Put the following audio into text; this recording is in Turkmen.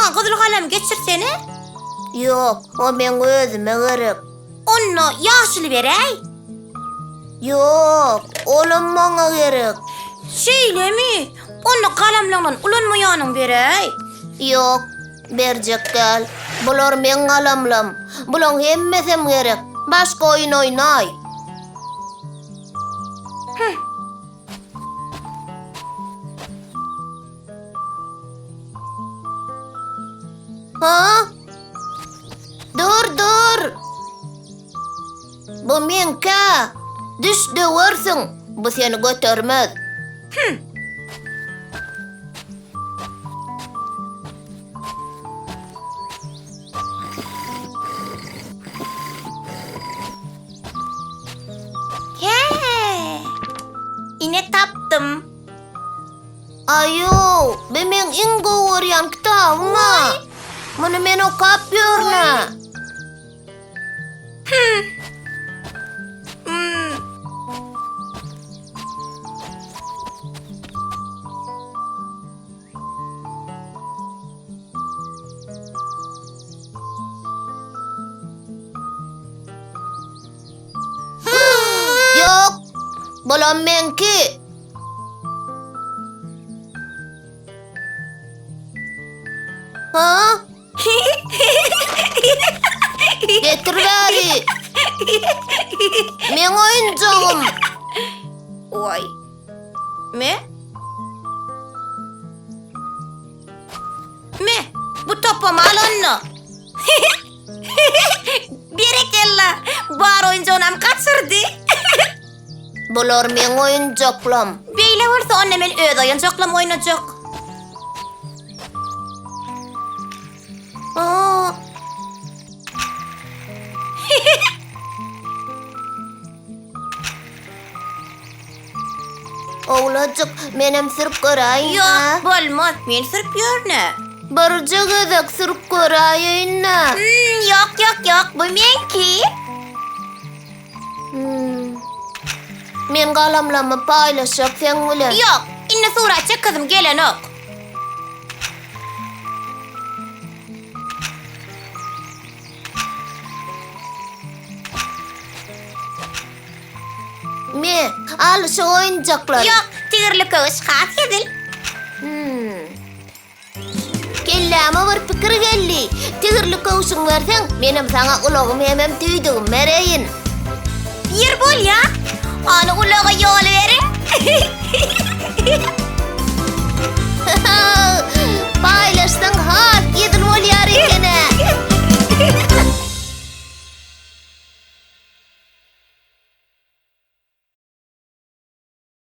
Maňa gyzyl galamy geçirsene. Ýok, o meň özüme gerek. Onda ýaşyly beräý. Ýok, olam maňa gerek. Şeýlemi? Onda galamlaňdan ulanmaýanyň beräý. Ýok, berjek däl. Bular meň galamlam. Bulaň hemmesem gerek. Başga oýun oýnaý. Hüh. Ha? Dur, dur. Bu meňkä. Düş döwersiň. Bu seni götermez. Hüm. He! Ine tapdym. Aýow, bu meň iň gowy görýän kitabym-a. Muny men okap ýörün-ä. Ýok, bulam meňki. Ha? Getir bäri. Meň oýunjagym. Oý. Me? Me, bu topam al onda. Berekella, bar oýunjagynam gaçyrdy. Bular meň oýunjaklam. Beýle bolsa onda men öz oýunjaklam oýnajak. Aa. Owlajyk, menem sürüp göräýin-ä. Ýok, bolmaz, men sürüp ýörün-ä. Birje gezek sürüp göräýeýin-dä. Hmm, ýok, ýok, ýok, bu meňki. Hmm. Men galamlamy paýlaşjak seň bilen. Ýok, indi surat çekizim gelenok. Me, al şu oýunjaklary. Ýok, tigirli köwüş has hezil. Hmm. Kelläme bir pikir geldi. Tigirli köwşüň berseň, menem saňa ulagym hemem tüýdügim bereýin. Ýer bolýa. Ony ulaga ýol beriň.